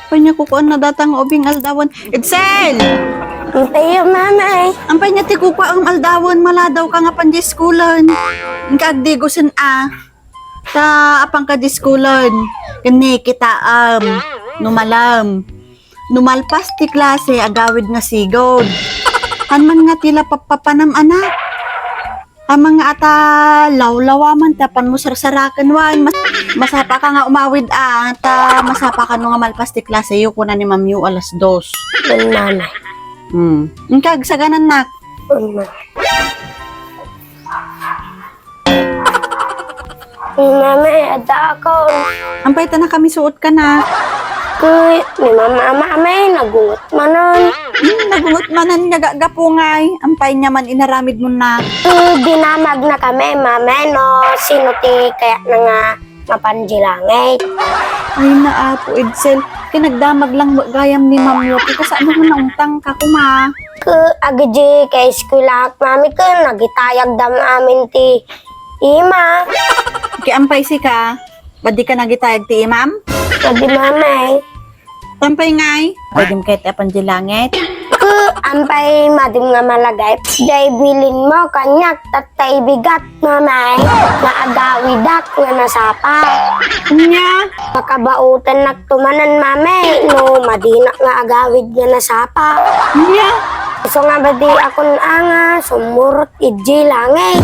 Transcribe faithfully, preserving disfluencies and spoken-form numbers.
Panya kukuan na data nga ubing aldawan. Edsel! Tayo, mamay. Ampay nga ti kukuan aldawan, maladaw ka nga pandiay iskulan. Inka agdigosen a. Ta apang ka di iskulan. Kani kitaam. Numalam. Numalpas ti klase, agawid nga sigod. Han man nga ti lapappapanam, anak. Amangan nga ata lawlawa man, ta panmo sarsaraken wen. Mas-, masapa ka nga umawid a, ta masapa ka no nga malpas ti klase yo, kuna ni Ma'am yo alas dos. Wen, nanay. Hmm. Inka, agsaganak. Wen, nanay. Nanay, adda ako. Ampay ta nakamisuot ka na. Ket ni mama, mama, nagungot manen. Hmm, nagungot manen nga gagapu ngay. Ampay nga man inaramid mo na. Ket dinamagna kami, mama, no sino ti kayatna nga mapan di langit. Ay, naapo, Edsel. Kinagdamag lang mo gayam ni Ma'am Yoki. Kasano mo naungtang ka, kuma? Ket agidi kay eskwelaak, mami, ket nagitayagda amin ti ima. Ket ampay sika? Madi ka nagitayag ti imam? Madi, mamay. Ampay ngay? Pwedem kayat apan di langit? Ket ampay madim nga malagip? Jay bilinmo kaniak, tatta ibigat, mamay. Naagawidak nga nasapa. Ania? Makabaotannak tumanan, mamay, no madinak nga agawid nga nasapa. Ania? Isu nga madi akon anga, sumurot iti langit.